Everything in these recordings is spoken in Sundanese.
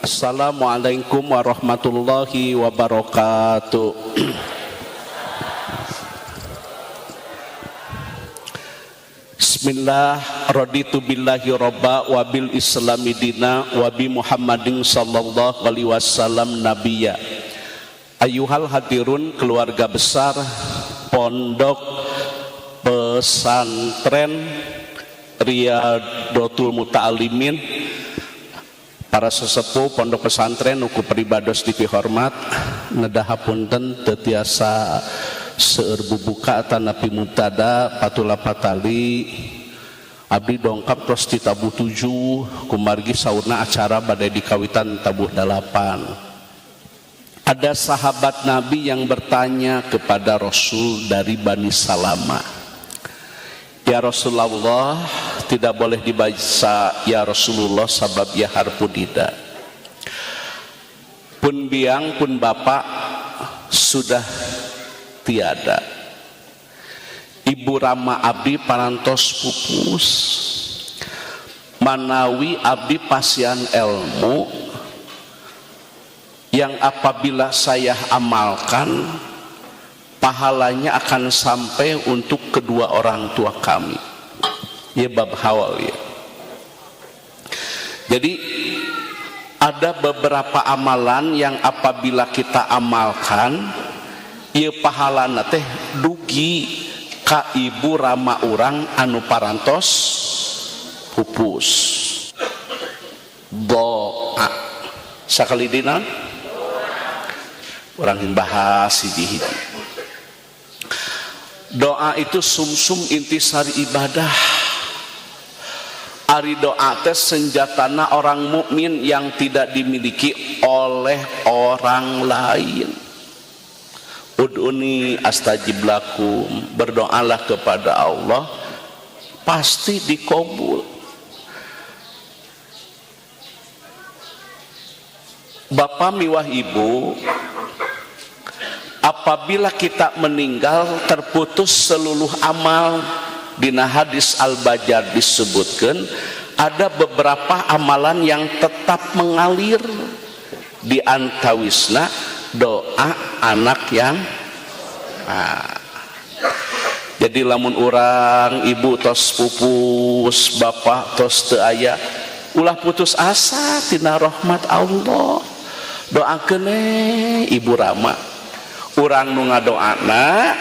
Assalamualaikum warahmatullahi wabarakatuh. Bismillah, raditu billahi robba wa bil islami dina wa bi Muhammadin sallallahu alaihi wasallam nabiyya. Ayuhal hadirun, keluarga besar Pondok Pesantren Riyadhatul Muta'alimin, para sesepuh pondok pesantren nu ku pribados dipihormat, nedah hapunten teu tiasa seueur bubuka atanapi mubtada patula patali abdi dongkap tos di tabuh 7 kumargi saurna acara badai dikawitan tabuh 8. Ada sahabat Nabi yang bertanya kepada Rasul dari Bani Salama, ya Rasulullah, tidak boleh dibaca ya Rasulullah sabab ya harfu nida. Pun biang pun bapak sudah tiada, ibu rama abdi parantos pupus, manawi abdi pasian ilmu yang apabila saya amalkan pahalanya akan sampai untuk kedua orang tua kami. Ya bab hawal ya. Jadi ada beberapa amalan yang apabila kita amalkan ieu pahalana teh dugi ka ibu rama urang anu parantos pupus. Doa sakali dina urang bahas hiji-hiji. Doa itu sumsum intisari ibadah. Ari doa teh senjatana orang mukmin yang tidak dimiliki oleh orang lain. Ud'uni astajib lakum, berdoalah kepada Allah pasti dikabul. Bapak miwah ibu, apabila kita meninggal terputus seluruh amal. Dina hadis Al-Bajar disebutkan ada beberapa amalan yang tetap mengalir, di antawisna doa anak yang Jadi lamun urang ibu tos pupus, bapak tos teu aya, ulah putus asa tina rahmat Allah. Doakeun ibu rama, urang nu ngadoana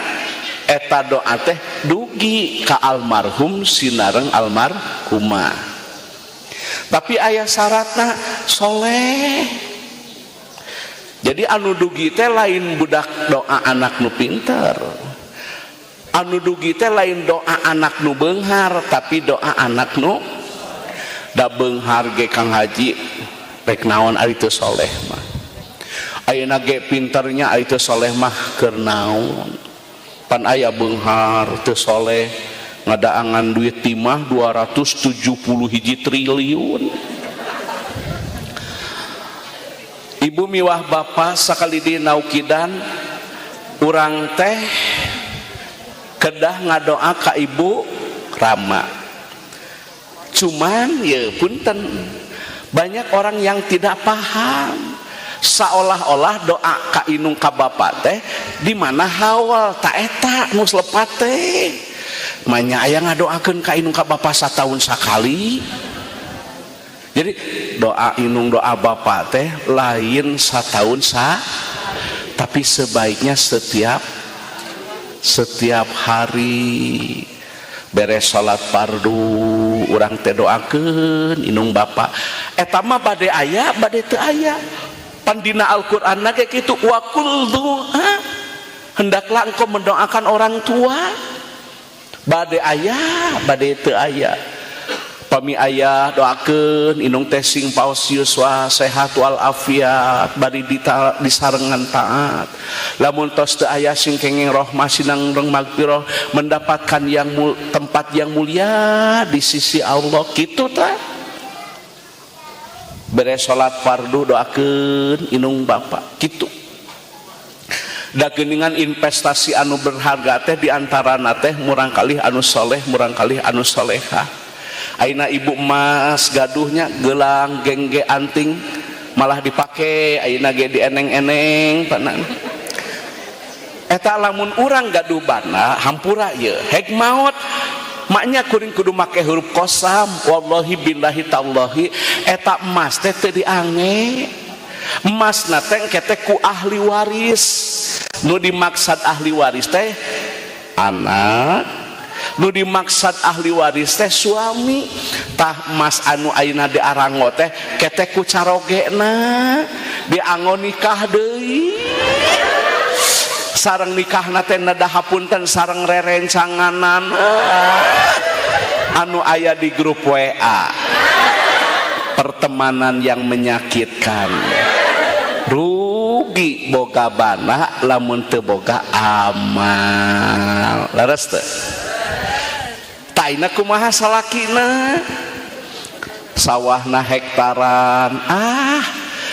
eta doa teh dugi ka almarhum sinareng almarhumah. Tapi aya syaratna soleh. Jadi anu dugi teh lain budak doa anak nu pinter, anu dugi teh lain doa anak nu beunghar, tapi doa anak nu da beunghar ge Kang Haji rek naon ari teu soleh mah. Ayeuna ge pinternya ari teu soleh mah keur naon. Pan aya beunghar teu soleh ngadaangan duit timah 271 triliun. Ibu miwah bapak sakali di naukidan urang teh kedah ngadoa ka ibu rama. Cuman ya punten, banyak orang yang tidak paham, seolah-olah doa ka inung ka bapak teh di mana hawal ta eta nu lepat teh. Manya aya ngadoakeun ka inung ka bapak satahun sakali. Jadi doa inung doa bapak teh lain satahun sa, tapi sebaiknya setiap hari. Beres salat fardu urang teh doakeun inung bapak. Eta mah bade aya bade teu aya. Pan dina Al-Qur'an ge kitu, wa qul du'a, hendaklah engkau mendoakan orang tua. Bade aya bade teu aya. Pami aya doakeun inung teh sing paos yuswa sehat wal afiat bari disarengan taat. Lamun tos teu aya sing kenging rahmah sinang reng magfirah, mendapatkan yang tempat yang mulia di sisi Allah kitu tah. Beres salat fardu doakeun inung bapak kitu. Da geuningan investasi anu berharga teh diantarana teh murangkalih anu soleh, murangkalih anu solehah. Aina ibu emas gaduhnya gelang gengge anting Malah dipake ayeuna ge dieneng-eneng panan. Eta lamun urang gaduh bana hampura ye hek maot maknya kuring kudu make huruf kosam wallahi billahi tallahi eta emas teh teu diange. Emas na teh engke teh ku ahli waris. Nu dimaksad ahli waris teh anak, nu dimaksad ahli waris teh suami. Tah emas anu ayeuna diaranggo teh ketek ku carogena dianggo nikah deui. Sareng nikahna teh nedah hapunten sareng rerencanganan anu aya di grup WA pertemanan yang menyakitkan. Rugi boga bana lamun teu boga amal. Leres teu? Taina kumaha salakina sawahna hektaran, ah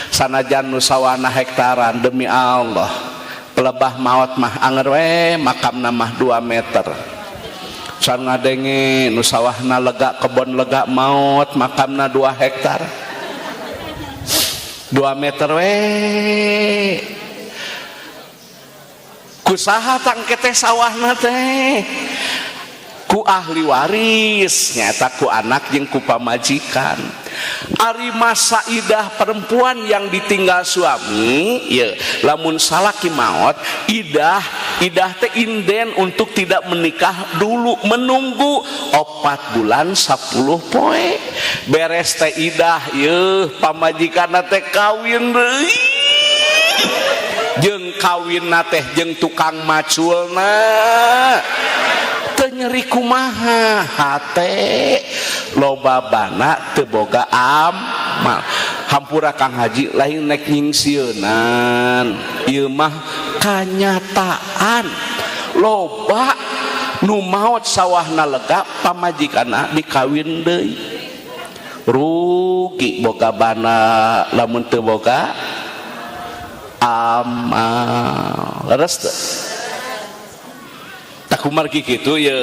sanajan nu sawahna hektaran demi Allah pelebah maot mah anger we makamna mah 2 meter. Can ngadenge nu sawahna lega kebon lega maot makamna 2 hektar 2 meter we. Kusaha tangke teh sawahna teh ku ahli waris nyata ku anak jeung ku pamajikan. Ari masa idah perempuan yang ditinggal suami ya lamun salaki maot idah idah teh inden untuk tidak menikah dulu, menunggu 4 bulan 10 poe beres teh idah yeuh pamajikanna teh kawin deui jeung kawinna teh jeung tukang maculna. Teu nyeri kumaha hate loba bana teu boga amal. Hampura Kang Haji lain nek nyingsieunan ieu mah kanyataan. Loba nu maot sawahna lega pamajikanna dikawin deui. Rugi boga bana lamun teu boga amal. Leres teu? Kumargi kitu ye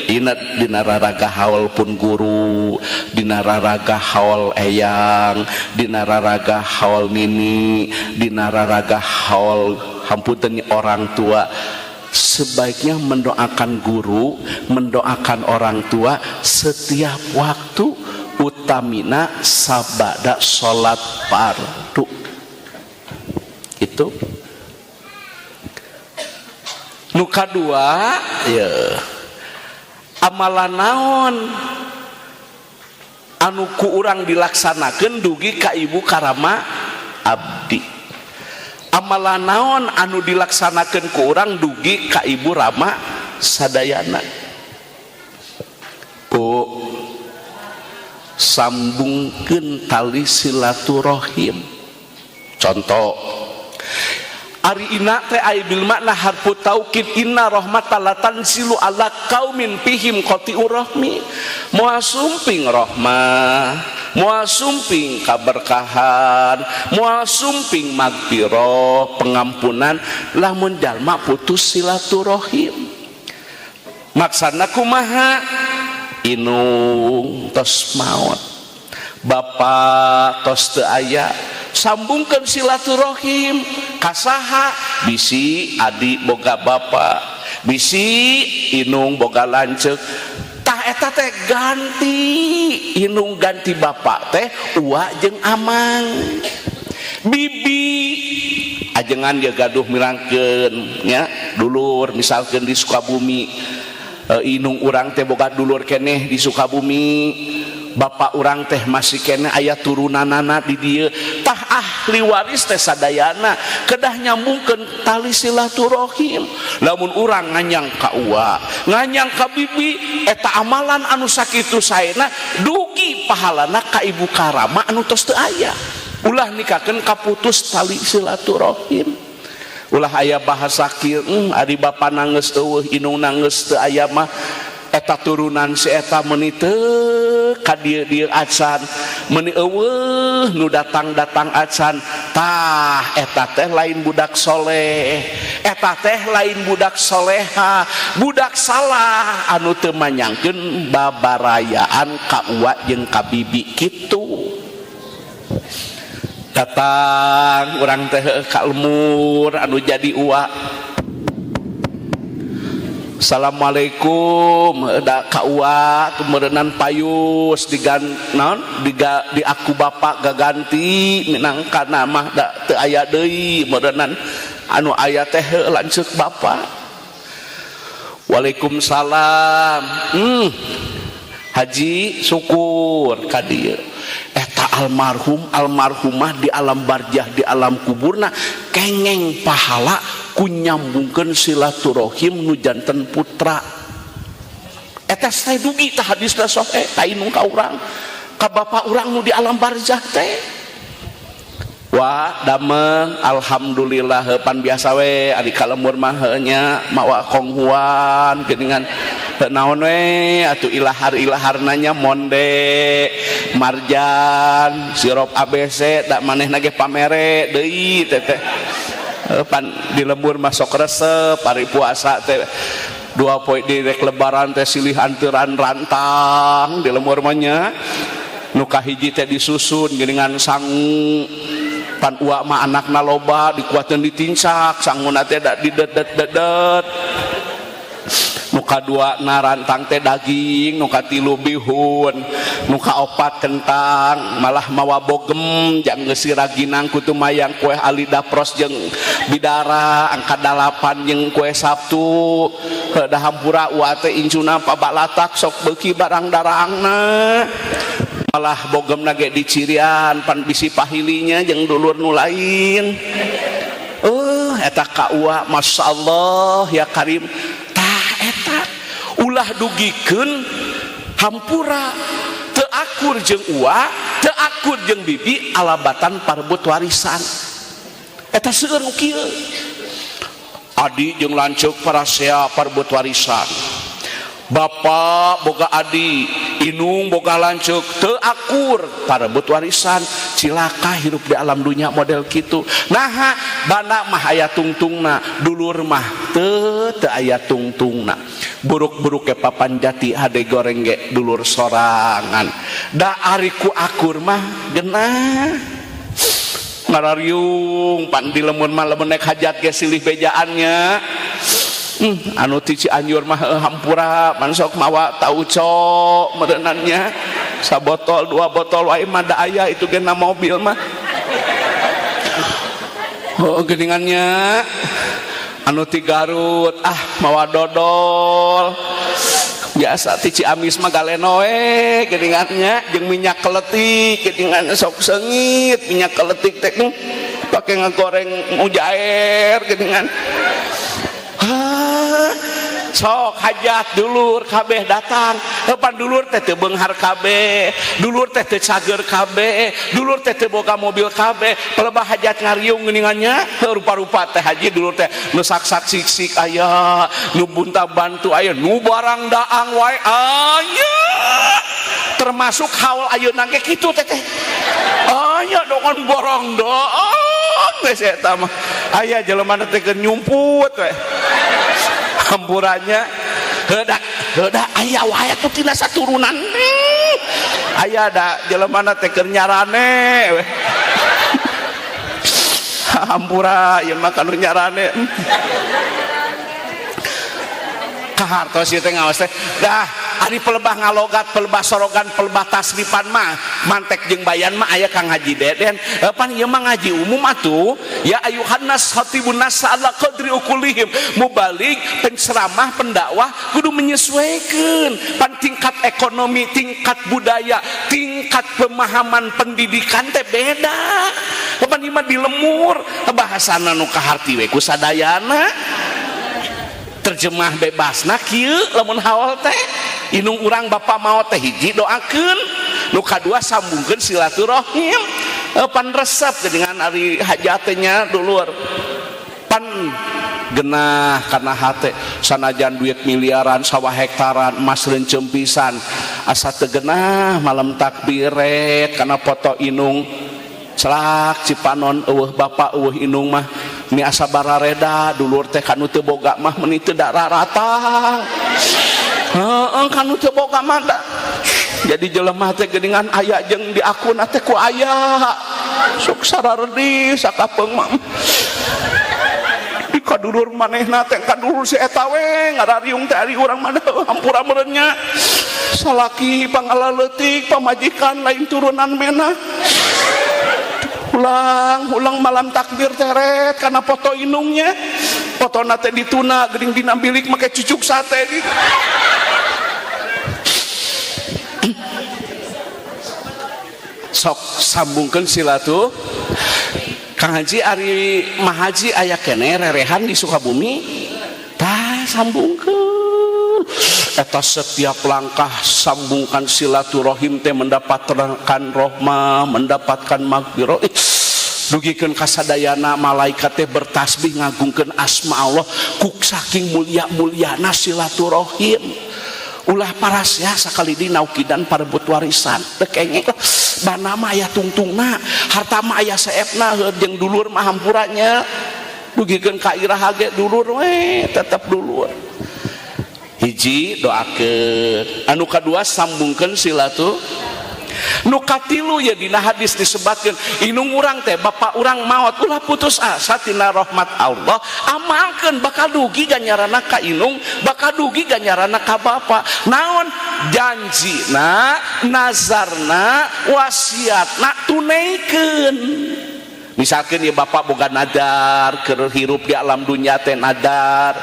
dina dina raraga haul pun guru, dina raraga haul eyang, dina raraga haul nini, dina raraga haul hampunten orang tua. Sebaiknya mendoakan guru, mendoakan orang tua setiap waktu, utamina sabada salat fardu. Itu nu kadua ya amalan naon anu ku urang dilaksanakeun dugi ka ibu karama abdi, amalan naon anu dilaksanakeun ku urang dugi ka ibu rama sadayana. Bu, sambungkeun tali silaturahim. Contoh ari inna teh ai bil makna harfu taukid inna rahmata la tanzilu ala qaumin fihim qati'ur rahmi. Moal sumping rahmah, moal sumping kaberkahan, moal sumping magfirah pengampunan lamun jalma putus silaturahim. Maksana kumaha? Inung tos maot, bapak tos teu aya, sambungkeun silaturahim kasaha? Bisi adi boga bapa, bisi inung boga lanceuk. Tah eta teh ganti inung ganti bapak teh uwa jeung amang bibi ajengan dia gaduh milangkeun nya dulur misalkeun di Sukabumi, inung urang teh boga dulur keneh di Sukabumi, bapak urang teh masih keneh aya turunanana di dieu. Tah ahli waris teh sadayana kedah nyambungkeun tali silaturahim. Lamun urang nganyang ka uwa, nganyang ka bibi, eta amalan anu sakitu saena dugi pahalana ka ibu karama anu tos teu aya. Ulah nikakeun kaputus tali silaturahim. Ulah aya bahasa kieu, ari bapa nanggeus eueuh, inung nanggeus teu aya mah eta turunan si eta meuni teu ka dieu-dieu acan, meuni eueuh nu datang-datang acan. Tah eta teh lain budak soleh, eta teh lain budak soleha, budak salah anu teu manyangkeun babarayaan ka uwa jeung ka bibi kitu. Datang urang teh ka lemur anu jadi uwa. Assalamualaikum da ka uwa kemerenan payus digan naon diga, di aku bapak gaganti minangka mah da teu aya deui meureunan anu aya teh lanceuk bapak. Waalaikumsalam. Haji syukur ka dieu. Eta almarhum almarhumah di alam barjah, di alam kuburna kengeng pahala ku nyambungkeun silaturahim nu janten putra. Eta teh dugi tah hadisna sahih ka indung ka urang, ka bapak urang nu di alam barzah teh. Wah, dameng alhamdulillah, pan biasa we ari ka lembur mah nya mawa konghuan geuningan, naon we atuh ilahar-ilahar nanya, monde, marjan, sirup ABC, da manehna ge pamere deui teh. Pan di lembur mah sok resep ari puasa teh 2 poe di rek lebaran teh silih anteran rantang di lembur mah nya. Nu kahiji teh disusun geuningan sangu, pan uak mah anakna loba, dikuateun ditincak sanguna teh, da didedet-dedet. Nu kadua na rantang teh daging, nu katilu bihun, nu kaopat kentang, malah mawa bogem jang geus raginang kutu mayang kue alida pros jeung bidara angka 8 jeung kue Sabtu. Heuh, hampura uak teh incuna pabalatak sok beuki barang darangna, malah bogem ge dicirian pan bisi pahilinya jeung dulur nu lain. Eta ka uwa, masyaallah ya karim. Tah eta ulah dugikeun hampura teu akur jeung uwa, teu akur jeung bibi alabatan parebut warisan. Eta seueur nu kieu, adi jeung lanceuk parasea parebut warisan, bapak boga adi, inung boga lanceuk, teu akur parebut warisan. Cilaka hirup di alam dunia model kitu. Naha bana mah aya tungtungna, dulur mah teu teu aya tungtungna. Buruk-buruk ke papan jati hade goreng ge dulur sorangan, da ari ku akur mah genah ngarariung. Pan di lembur mah lamun naik hajat ge silih bejaannya. Anu ti Cianjur mah hampura man sok mawa tauco merenannya, sabotol dua botol wae mah da aya itu ge na mobil mah. Oh, geuningannya anu ti Garut ah mawa dodol biasa, ti Ciamis mah galeno we geuningannya jeung minyak keletik geuningan, sok seungit minyak keletik teh, pake ngagoreng mujair geuningan. Sok hajat dulur kabeh datang. Pan dulur teh teu beunghar kabeh, dulur teh teu cager kabeh, dulur teh teu boga mobil kabeh. Pelebah hajat ngariung geuningannya, rupa-rupa teh haji dulur teh nu sak-sak sik-sik aya, nu bunta bantu aya, nu barang daang wae aya, termasuk haul ayeuna ge kitu teh teh aya dongan borong doang geus. Eta mah aya jelema teh keur nyumput we hampurannya, heudak heudak aya wae tuh tina saturunan. Aya da jelema teh keur nyarane we, hampura ieu mah kanu nyarane kahartos ieu teh ngaos teh. Dah ari pelebah ngalogat, pelebah sorogan, pelebah tasrifan mah mantek jeung bayan mah aya Kang Haji Deden. Pan ieu mah ngaji umum atuh. Ya ayuhannas khatibun nas ala qadri ukulihim. Mubalig, penceramah, pendakwah kudu menyesuaikan pan tingkat ekonomi, tingkat budaya, tingkat pemahaman pendidikan teh beda. Pan ieu mah di lemur bahasana nu kaharti we ku sadayana, terjemah bebasna kieu. Lamun haul teh indung urang bapak maot teh hiji doakeun, nu kadua sambungkeun silaturahim. Pan resep dengan ari hajatnya dulur pan genah karena hate, sanajan duit miliaran, sawah hektaran, emas rencem pisan, asa teu genah malam takbiret karena foto inung celak cipanon eueuh bapak eueuh indung mah mi asa barareda. Dulur teh kanu teu boga mah meuni teu rata, heeh, kanu teu boga mah da. Jadi jelema teh geuningan aya jeung di akun teh ku aya. Sok sararedih sakapeung mah. Di kadulur manehna teh, kadulur si eta we ngarariung teh, ari urang mah hampura meureun nya. Salaki pangalaleutik, pamajikan lain turunan menak. Ulang ulang malam takbir teret karena foto inungnya, foto nate dituna geuning dina bilik make cucuk sate gitu. Sok sambungkeun silatu Kang Haji, ari Mahaji aya kene rerehan di Sukabumi, tah sambungkeun eta. Setiap langkah sambungkan silaturahim teh mendapatkan rohmah, mendapatkan magfirah. Dugikeun kasadayana malaikat teh bertasbih ngagungkeun asma Allah ku saking mulia-muliana silaturahim. Ulah paras ya, sakali di naukidan parebut warisan teu kenging. Bana mah aya tungtungna, harta mah aya seepna, jeung dulur mah hampuranya dugikeun ka iraha ge dulur we tetep dulur. Hiji, doakeun. Anu kadua, sambungkeun silatu. Nu katilu ya, dina hadis disebatkeun, inung urang teh, bapak urang maot, ulah putus asa tina rahmat Allah. Amalkeun, bakal dugi ganjaranna ka inung, bakal dugi ganjaranna ka bapak. Naon janjina, nazarna, wasiatna, tunaikeun. Misalkan ya, bapak boga nadar keur hirup di alam dunia teh, nadar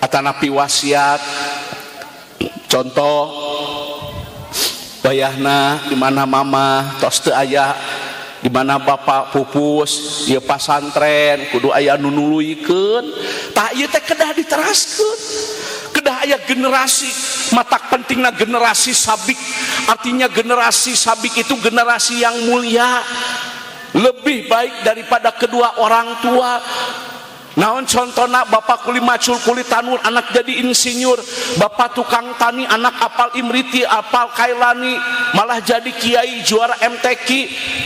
atanapi wasiat. Contoh wayahna di mana mama tos teu aya, di mana bapak pupus, ieu pasantren kudu aya nu nuluykeun. Tah, ieu teh kedah diteraskeun, kedah aya generasi. Matak pentingna generasi sabik. Artinya generasi sabik itu generasi yang mulia, lebih baik daripada kedua orang tua. Naon contohna? Bapak kuli macul, kuli tanur, anak jadi insinyur. Bapak tukang tani, anak apal Imriti, apal Kailani, malah jadi kiai, juara MTQ,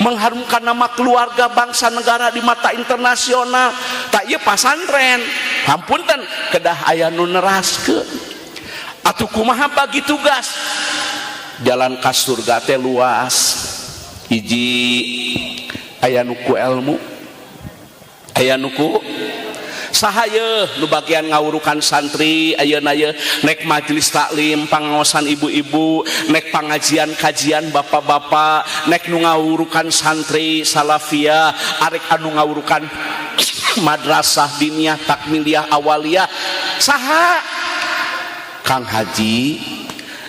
mengharumkan nama keluarga, bangsa, negara di mata internasional. Tah, ieu pasantren, hampunten, kedah aya nu neraskeun. Atuh kumaha bagi tugas? Jalan ka surga teh luas. Hiji, aya nu ku ilmu, aya nu ku saha ye nu bagian ngawurukan santri ayeuna ye, nek majelis taklim pangaosan ibu-ibu, nek pengajian kajian bapak-bapak, nek nu ngawurukan santri salafiyah, arek anu ngawurukan madrasah diniyah, takmiliyah, awaliyah, saha? Kang Haji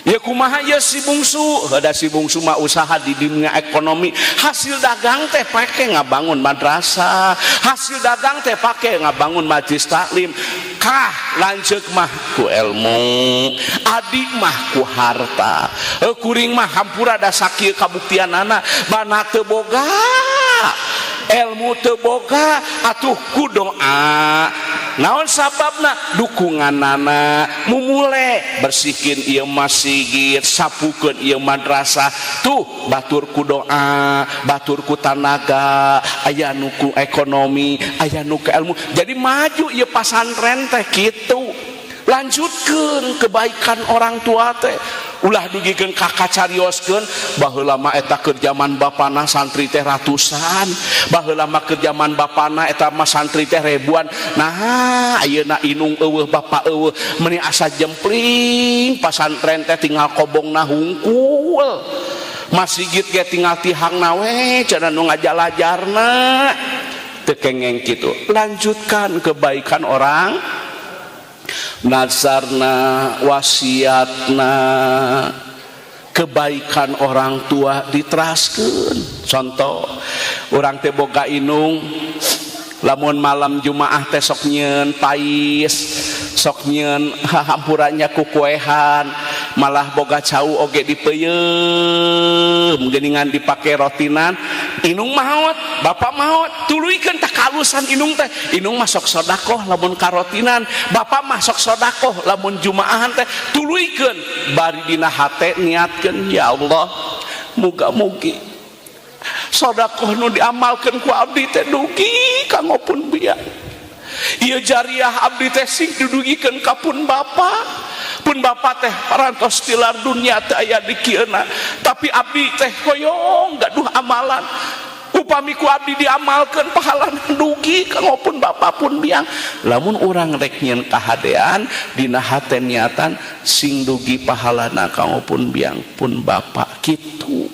ya. Kumaha ya si bungsu? Ada si bungsu mah usaha di dunia ekonomi, hasil dagang teh pake ngabangun madrasah, hasil dagang teh pake ngabangun majlis taklim. Kah lanceuk mah ku ilmu, adik mah ku harta. Kuring mah hampura da sakieu kabuktianana, bana teu boga ilmu, teu boga, atuh ku doa. Naon sababna? Dukunganana mumule bersihkeun ieu masjid, sapukeun ieu madrasah. Tuh, batur ku doa, batur ku tanaga, aya nu ku ekonomi, aya nu ku ilmu, jadi maju ieu pasantren teh kitu. Lanjutkeun kebaikan orang tua teh, ulah dugikeun ka kacarioskeun baheula mah eta keur zaman bapana santri teh ratusan, baheula mah keur zaman bapana eta mah santri teh ribuan. Nah, ayeuna inung eueuh, bapak eueuh, meuni asa jempling pasantren teh, tinggal kobongna hungkul, masjid ge tinggal tihangna we cenah nu ngajalajarna. Teu kengeng kitu. Lanjutkan kebaikan orang, nazarna, wasiatna, kebaikan orang tua diteraskeun. Contoh, orang teh boga inung, lamun malam Jumaah teh sok nyieun pais, sok nyieun hampuranya ku kuehan, malah boga cau oge dipeuyeum geuningan dipake rotinan. Inung maot, bapak maot, tuluykeun tah kalusan inung teh. Inung mah sok sodakoh lamun karotinan, bapak mah sok sodakoh lamun jumaahan teh. Tuluykeun, bari dina hate niatkeun, "Ya Allah, muga-mugi sodakoh nu diamalkeun ku abdi teh dugi kanggo pun biang. Ieu jariah abdi teh sing didugikeun ka pun bapa. Pun bapa teh parantos tilar dunia, teu aya di kieuna, tapi abdi teh hoyong gaduh amalan." Upami ku abdi diamalkeun pahalana dugi kanggo pun bapak pun biang. Lamun urang rek nyieun kahadean dina hate niatan sing dugi pahalana kanggo pun biang pun bapak kitu.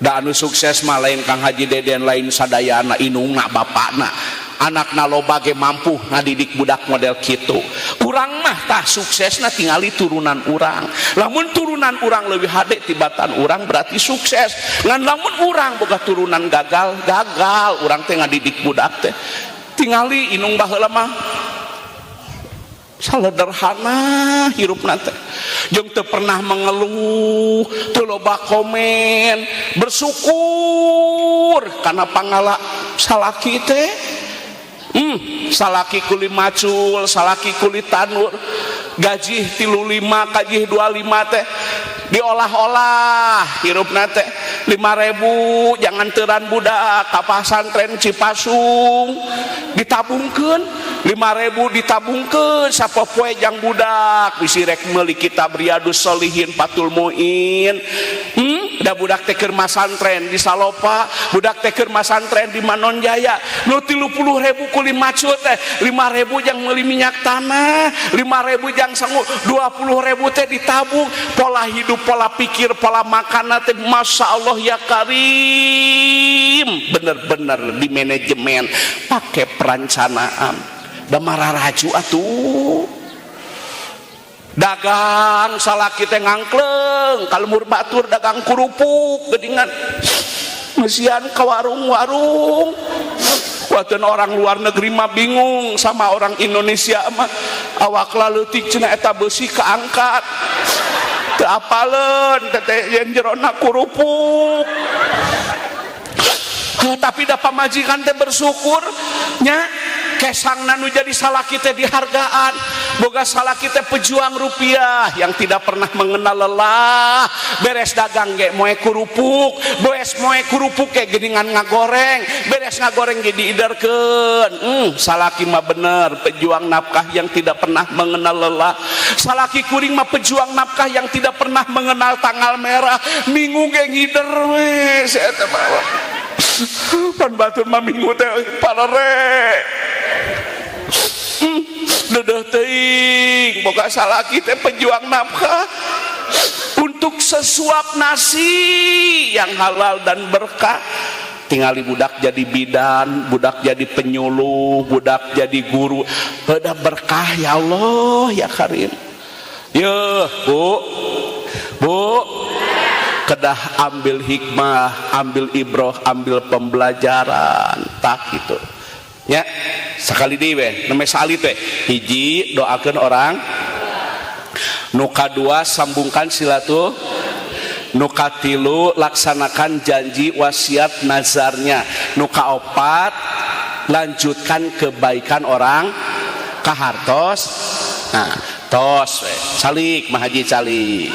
Da anu sukses mah lain Kang Haji Deden, lain sadayana, indungna bapakna, anakna loba ge mampu ngadidik budak model kitu. Urang mah tah suksesna tingali turunan urang. Lamun turunan urang leuwih hade tibatan urang berarti sukses. Ngan lamun urang boga turunan gagal, gagal urang teh ngadidik budak teh. Tingali indung baheula mah sederhana hirupna teh, jeung teu pernah mengeluh, teu loba komen, bersyukur karena pangala salaki teh. Salaki kuli macul, salaki kuli tanur, gaji 35, gaji 25 teh diolah-olah hirupna teh. 5.000 jang nganteran budak ka pasantren Cipasung ditabungkeun, 5.000 ditabungkeun sapopoe jang budak bisi rek meuli kitab Riyadus Sholihin, Fathul Muin. Da budak teh keur masantren di Salopa, budak teh keur masantren di Manonjaya. Nu 30.000 kuli macul teh 5.000 jang meuli minyak tanah, 5.000 jang sangu, 20.000 teh ditabung. Pola hidup, pola pikir, pola makan teh Masya Allah ya Karim, bener-bener di manajemen pakai perencanaan. Da mararaju atuh dagang salaki teh ngangkleng ka lembur batur, dagang kerupuk geuningan, mesian ke warung-warung. Waktu orang luar negeri mah bingung sama orang Indonesia mah, awak laleutik cenah eta beusi keangkat, teu apaleun teh yen jerona kerupuk. Tapi da pamajikan teh bersyukur nya, kesangna nu jadi salaki teh dihargaan. Boga salaki teh pejuang rupiah yang tidak pernah mengenal lelah. Beres dagang ge moe kerupuk, beres moe kerupuk ge geuningan ngagoreng, beres ngagoreng ge diiderkeun. Salaki mah bener pejuang nafkah yang tidak pernah mengenal lelah. Salaki kuring mah pejuang nafkah yang tidak pernah mengenal tanggal merah. Minggu ge ngider we saya teh mah. Pan batur mah minggu teh parere. Dedeh teuing boga salaki teh pejuang nafkah untuk sesuap nasi yang halal dan berkah. Tingali budak jadi bidan, budak jadi penyuluh, budak jadi guru, udah berkah ya Allah ya Karim. Yuh Bu, Bu, kedah ambil hikmah, ambil ibroh, ambil pembelajaran tak gitu ya. Sekali deui we, namanya saalit we. Hiji, doakan orang. Nu kadua, sambungkan silaturahmi. Nu katilu, laksanakan janji wasiat nazarnya. Nu kaopat, lanjutkan kebaikan orang kahartos. Nah, tos we, calik Mah Haji, calik.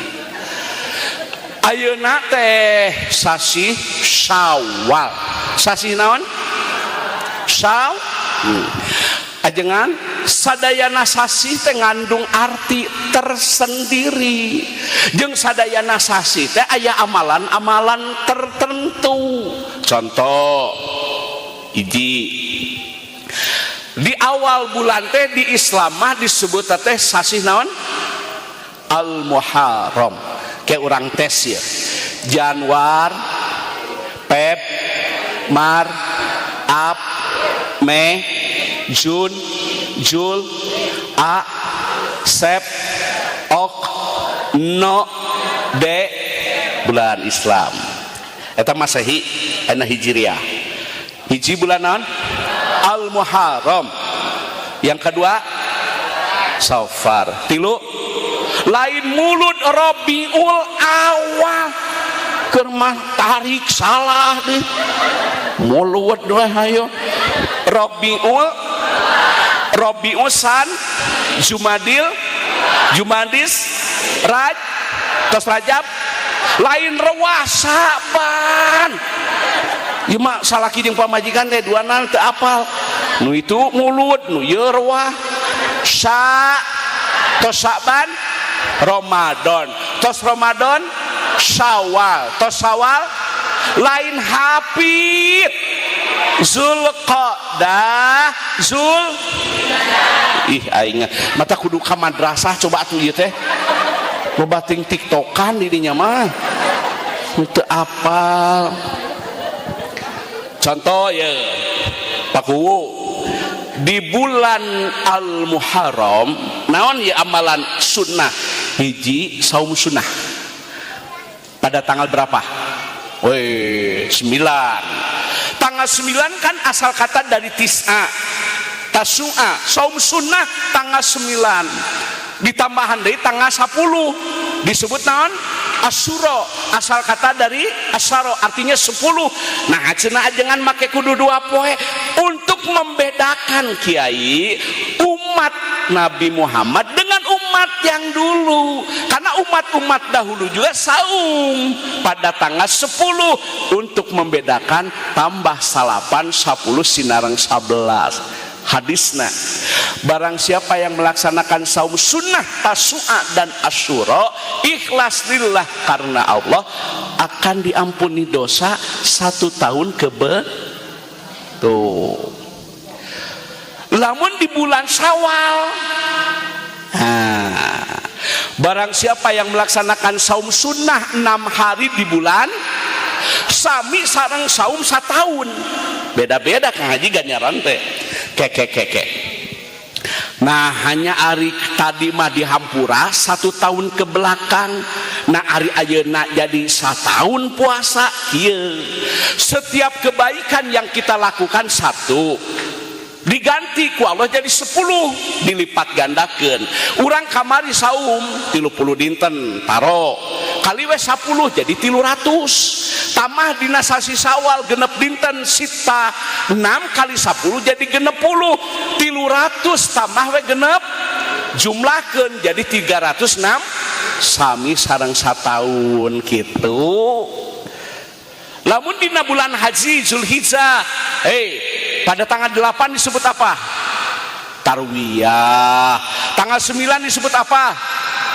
Ayeuna teh sasih Syawal. Sasih naon? Syaw. Ajengan sadayana sasih teh ngandung arti tersendiri, jeung sadayana sasih teh aya amalan-amalan tertentu. Contoh hiji, di awal bulan teh di Islam mah disebut teh sasih naon? Al Muharram. Kayak orang tes ya, Januar, Feb, Mar, Ap, Mei, Jun, Jul, A, Sep, Ok, No, D, bulan Islam eta Masehi eta Hijriah. Hiji bulan naon? Al Muharram. Yang kedua Safar. Tilu lain Mulud, Robiul Awal. Keur mah tarik salah deh, Mulud we. Hayo, Robiul, Robiul San, Jumadil, Jumadis, Raj, tos Rajab lain Rewah, Saban. Ieu mah salaki jeung pamajikan teh duanana teu apal. Nu itu Mulud, nu ieu Rewah. Sa tos Saban Ramadan, tos Ramadan Syawal, tos Syawal. Lain hafid. Zulqa'dah, Zul, ih, aing mata kudu ka madrasah coba atuh ieu teh. Loba ting tiktokan di dinya mah. Teu apal. Contoh ya, Pak Kuwu, di bulan Al-Muharram naon ya amalan sunnah? Hiji, saum sunnah pada tanggal berapa? Wih, 9. Tanggal 9 kan asal kata dari tis'a, tasu'a. Saum sunnah tanggal 9, ditambahan dari tanggal 10 disebut naon? Asyura. Asal kata dari asyara, artinya 10. Nah, cenah ajengan make kudu dua poe untuk membedakan, Kiai, umat Nabi Muhammad dengan umat yang dulu, karena umat-umat dahulu juga saum pada tanggal 10. Untuk membedakan, tambah salapan, 10 sinareng 11. Hadisna, barang siapa yang melaksanakan saum sunnah Tasu'a dan Asyura ikhlas lillah karena Allah, akan diampuni dosa satu tahun ke tuh. Lamun di bulan Syawal, nah, barang siapa yang melaksanakan saum sunnah 6 hari di bulan, sami sareng saum setahun. Beda-beda, Kang Haji, ganjaran teh keke keke. Nah, hanya ari tadi mah dihampura satu tahun ke belakang. Nah, ari ayeuna jadi setahun puasa. Iya, setiap kebaikan yang kita lakukan satu, diganti ku Allah jadi 10, dilipat gandakan. Urang kamari saum 30 dinten, taro kali we 10, jadi 300. Tambah dina sasi Sawal genep dinten, sita, 6 kali 10 jadi 60. 300 tambah we genep, jumlahkan jadi 306, sami sareng satahun gitu. Lamun dina bulan haji, Zulhijjah, hey, pada tanggal 8 disebut apa? Tarwiyah. Tanggal 9 disebut apa?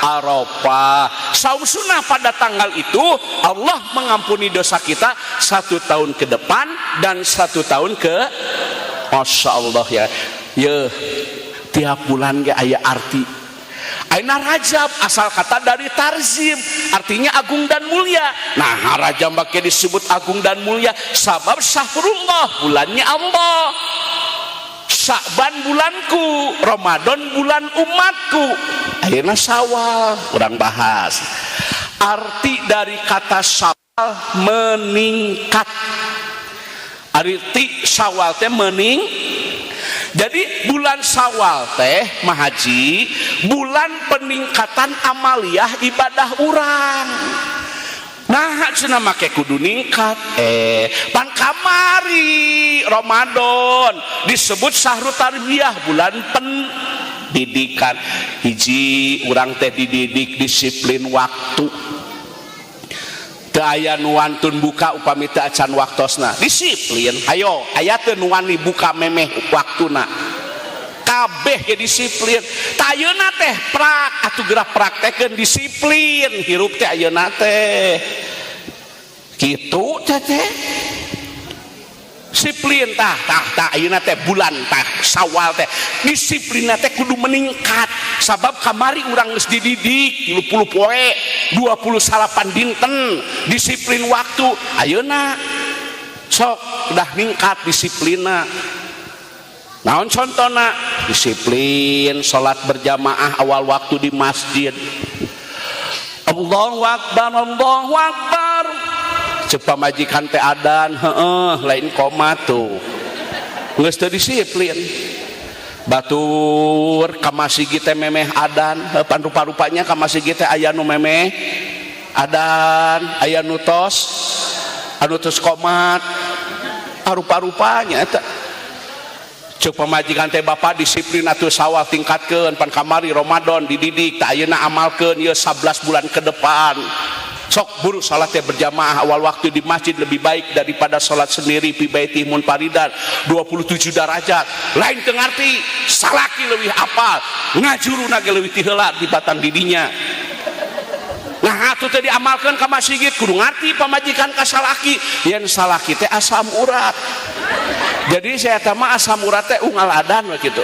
Arafah. Saum sunnah pada tanggal itu, Allah mengampuni dosa kita satu tahun ke depan dan satu tahun ke. Masya Allah ya. Ya, tiap bulan ge aya arti. Aina Rajab asal kata dari tarzim, artinya agung dan mulia. Nah, Rajab make disebut agung dan mulia sabab syahrullah, bulannya Allah. Sya'ban bulanku, Ramadan bulan umatku. Akhirnya Syawal kurang bahas. Arti dari kata Syawal meningkat. Arti Syawal teh mening. Jadi bulan Syawal teh, Mahaji, bulan peningkatan amaliyah ibadah urang. Nah, cenah make kudu ningkat? Eh, pan kamari Ramadan disebut sahru tarbiyah, bulan pendidikan. Hiji, urang teh dididik disiplin waktu. Teu aya nu wantun buka upami teu acan waktosna. Disiplin. Ayo, aya teu nu wani buka memeh waktuna? Kabeh ge disiplin. Tah, ayeuna teh prak atuh, geura praktekeun disiplin hirup teh ayeuna teh. Kitu teh teh. Disiplin tah tah tah. Ayeuna teh bulan tah Sawal teh disiplin teh kudu meningkat, sabab kamari urang geus dididik 30 poe 28 dinten disiplin waktu. Ayeuna sok udah ningkat disiplina. Naon contohna? Disiplin salat berjamaah awal waktu di masjid. Allahu Akbar, Allahu Akbar. Ceuk pamajikan teh adan, heeh, lain komat. Tuh geus teu disiplin. Batur ka masjid teh memeh adan. Pan rupa-rupanya ka masjid teh aya nu memeh adan, aya nu tos, anu tos komat, rupa-rupanya eta. Ceuk pamajikan teh, "Bapak disiplin atuh, Sawal tingkatkeun. Pan kamari Ramadan dididik, tah ayeuna amalkeun ieu 11 bulan ke depan. Sok buru salat berjamaah awal waktu di masjid lebih baik daripada salat sendiri fi baiti munfaridan 27 derajat." Lain teu ngarti, salaki leuwih apal, ngajuruna ge leuwih ti heula di batang didinya. Nah, Nah, atuh teh diamalkeun ka masjid, kudu ngarti pamajikan ka salaki yen salaki teh asam urat. Jadi saya mah asam urat teh unggal adan we kitu.